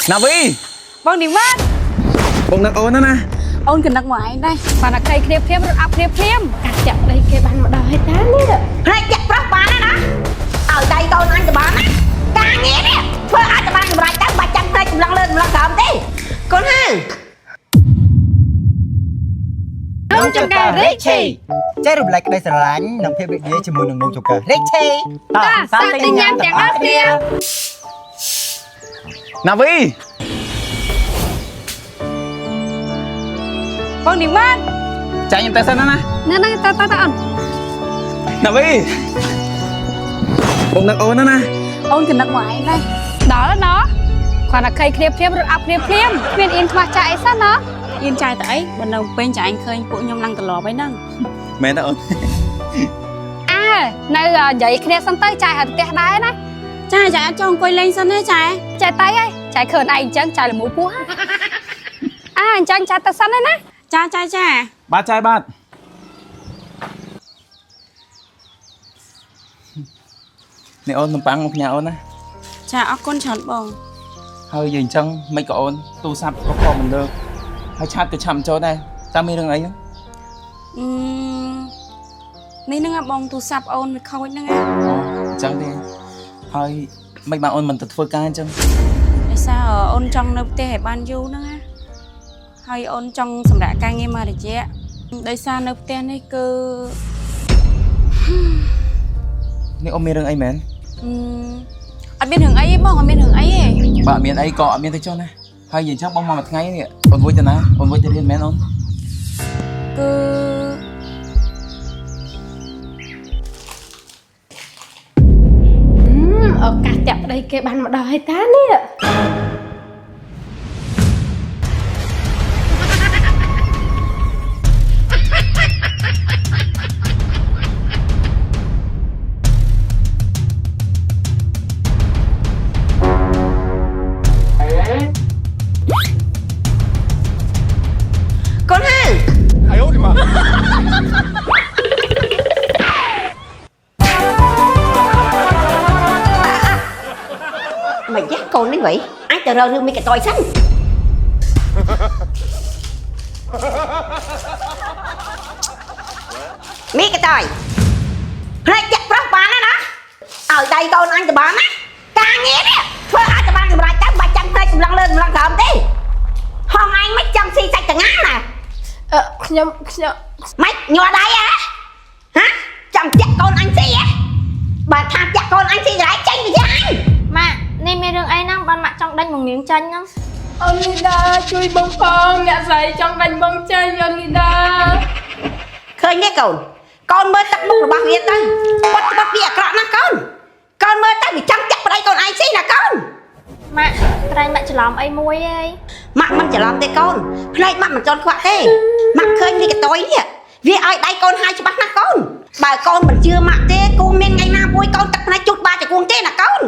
ណាវី បងនីម៉ាត បងនឹកអូនណាណា អូនក៏នឹកមកឯងដែរ បានតែខៃគ្នាភ្លាមរត់អាប់គ្នាភ្លាម កាត់ចាក់ប្តីគេបានមកដល់ហើយតានេះ ផ្នែកចាក់ប្រុសបានណាណាឲ្យដៃកូនអញទៅបានណាការងារនេះធ្វើឲ្យទៅបានសម្រេចទៅបាច់ចាំផ្នែកកម្លាំងលើកម្លាំងក្រោមទេកូនហៅ នំចង្កែរិចឆី ចែករំលែកក្តីស្រឡាញ់និងភាពរីករាយជាមួយនឹងនំចង្កឹះរិចឆេ តាសាទិញញ៉ាំទាំងអស់គ្នា ណាវី បងនីម៉ាត ចាញ់ខ្ញុំទៅសិនណាណា នៅហ្នឹងតើតើតើអូន ណាវីបងនឹកអូនណាណា អូនក៏នឹកមកឯងដែរ ដល់ណោះគ្រាន់តែខៃគ្នាភ្លាមរត់អាប់គ្នាភ្លាមគ្មានអៀនខ្មាស់ចាក់អីសោះណោះ អៀនចាយទៅអីបើនៅពេញចាឯងឃើញពួកខ្ញុំឡើងត្រឡប់ហើយហ្នឹង មែនទេអូន អើនៅនិយាយគ្នាសិនទៅចាយឲ្យផ្ទះដែរណា ចាចាអត់ចង់អង្គុយលេងសិនទេចា ចាយតៃហើយចាយឃើញឯងអញ្ចឹងចាយល្មូពោះហ่ะអើអញ្ចឹងចាយទៅសិនហើយណា ចាចាចា បាទចាយបាទនេះអូននំប៉័ងមកផ្ញើអូនណា ចាអរគុណច្រើនបង ហើយយើងអញ្ចឹងមិនក៏អូនទូរស័ព្ទក៏ខំមិនលើកហើយឆាតក៏ឆាំចូលដែរតើមានរឿងអីហ្នឹង អឺនេះហ្នឹងអាបងទូរស័ព្ទអូនវាខូចហ្នឹងណា អូអញ្ចឹងទេហើយមិនបានអូនមិនទៅធ្វើការអញ្ចឹង ដោយសារអូនចង់នៅផ្ទះឲ្យបានយូរហ្នឹងណាហើយអូនចង់សម្រាប់ការងារមករយៈដោយសារនៅផ្ទះនេះគឺ នេះអូនមានរឿងអីមែន អឺអត់មានរឿងអីទេបងអត់មានរឿងអីទេ បើអត់មានអីក៏អត់មានទៅចុះណាហើយយើងអញ្ចឹងបងមកមួយថ្ងៃនេះអូនវួយទៅណាអូនវួយទៅរៀនមែនអូន គឺ ឱកាសចាក់ប្តីគេបានមកដល់ហើយតានេះ កូនហៅមិនយ៉ាកូននេះវិញអញទៅរករឿងមីកតយសិនមីកតយផ្នែកចាក់ប្រុសបានណាណាឲ្យដៃកូនអញទៅបានណាការងារនេះធ្វើឲ្យទៅបានសម្រេចទៅបាច់ចាំផ្នែកកម្លាំងលើកម្លាំងក្រោមទេហងឯងមិនចាំស៊ីសាច់តងាណា អឺខ្ញុំខ្ញុំ ម៉េចញ័រដៃហ៎ហ៎ចាំចាក់កូនអញស៊ីហ៎បើថាចាក់កូនអញស៊ីកន្លែងចេញពីយ៉ាង ម៉ាក់នេះមានរឿងអីហ្នឹងបានម៉ាក់ចង់ដេញមកនាងចាញ់ហ្នឹង អូនលីដាជួយបងផងអ្នកស្រីចង់ដាញ់បងចេញអូនលីដា ឃើញទេកូន កូនមើលទឹកមុខរបស់វាទៅបាត់បាត់វាអាក្រក់ណាស់កូន កូនមើលទៅវាចង់ចាក់ប្តីកូនឯងស៊ីណាកូន ម៉ាក់ត្រែងម៉ាក់ច្រឡំអីមួយឯង ម៉ាក់មិនច្រឡំទេកូនភ្នែកម៉ាក់មិនចន់ខ្វាក់ទេម៉ាក់ឃើញវាកតុយនេះវាឲ្យដៃកូនហើយច្បាស់ណាស់កូនបើកូនមិនជឿម៉ាក់ទេគូមានថ្ងៃណាមួយកូនទឹកភ្នែកជូតបាចង្គងទេណាកូន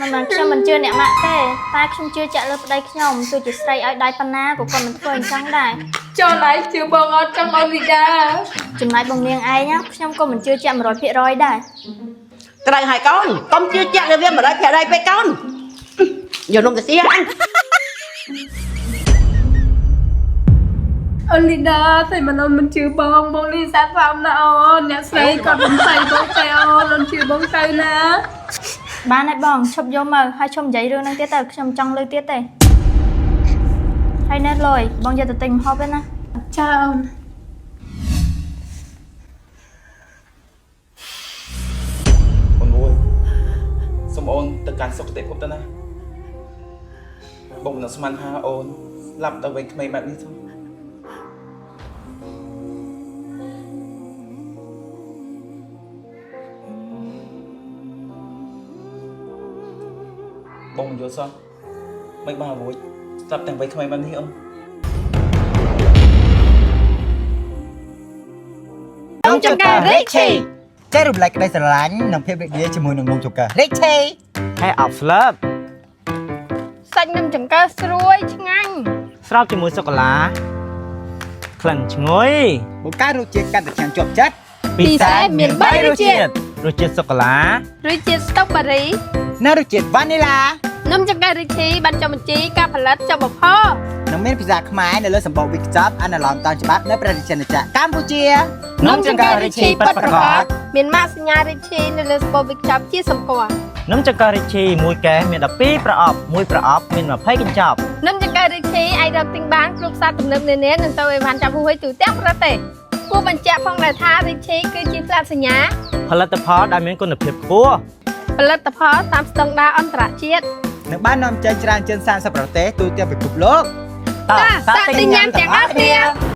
មិនមែនខ្ញុំមិនជឿអ្នកម៉ាក់ទេតែខ្ញុំជឿជាក់លើប្តីខ្ញុំទោះជាស្រីឲ្យដៃប៉ុណ្ណាក៏គាត់មិនធ្វើអញ្ចឹងដែរ ចូលឯងជឿបងអត់ចង់អូនលីដា ចំណែកបងនាងឯងណាខ្ញុំក៏មិនជឿជាក់100%ដែរ ត្រូវហើយកូនកុំជឿជាក់លើវា100%ពេកកូនយកនំទៅស៊ីអញ អូនលីដាតែមិនអូនមិនជឿបងបងលីសាស្មណាអូនអ្នកស្រីគាត់មិនស្អីបងទេអូនអូនជឿបងទៅណា បានហើយបងឈប់យកមកហើយឈប់និយាយរឿងហ្នឹងទៀតទៅខ្ញុំចង់លើទៀតទេហើយណែលយបងយកទៅទិញម្ហូបឯណា ចាអូន អូនវួយសូមអូនទៅកាន់សុគតិភពទៅណាបងមិនស្មានថាអូនស្លាប់ដល់វ័យក្មេងបែបនេះទេបងមិនយល់សោះមិនបានវួយស្លាប់ទាំងវ័យក្មេងបែបនេះអូន នំចង្កឹះរិចឆេចែករំលែកក្តីស្រឡាញ់និងភាពរីករាយជាមួយនឹងនំចង្កឹះរិចឆេ ហើយអប់ស្លើប សាច់នំចង្កឹះស្រួយឆ្ងាញ់ ស្របជាមួយសូកូឡាក្លិនឈ្ងុយ បង្កើតរសជាតិកាន់តែឆ្ងាញ់ជាប់ចិត្ត ពិសេសមាន3រសជាតិ រសជាតិសូកូឡា រសជាតិស្តូប៊េរី និងរសជាតិវ៉ានីឡា នំចង្កេះរីឈីបានចុះបញ្ជីការផលិតចុះបផ និងមានភាសាខ្មែរនៅលើសម្បកវិកចប់អនុលោមតាមច្បាប់នៅប្រជាជាតិកម្ពុជា នំចង្កឹះរីឈីពិតប្រាកដ មានម៉ាកសញ្ញារីឈីនៅលើសម្បកវិកចប់ជាសម្គាល់ នំចង្កឹះរីឈីមួយកែមាន12ប្រអប់មួយប្រអប់មាន20កញ្ចប់ នំចង្កេះរីឈីអាចរកទិញបានគ្រប់ផ្សារទំនើបនានានិងទៅអីវ៉ាន់ចាប់ហួយទូទាំងប្រទេសគួរបញ្ជាក់ផងដែរថារីឈីគឺជាផ្លាកសញ្ញា ផលិតផលដែលមានគុណភាពខ្ពស់ ផលិតផលតាមស្តង់ដារអន្តរជាតិ និងបាននាំចេញច្រើនជាង30ប្រទេសទូទាំងពិភពលោក តោះ សាកទិញញ៉ាំទាំងអស់គ្នា។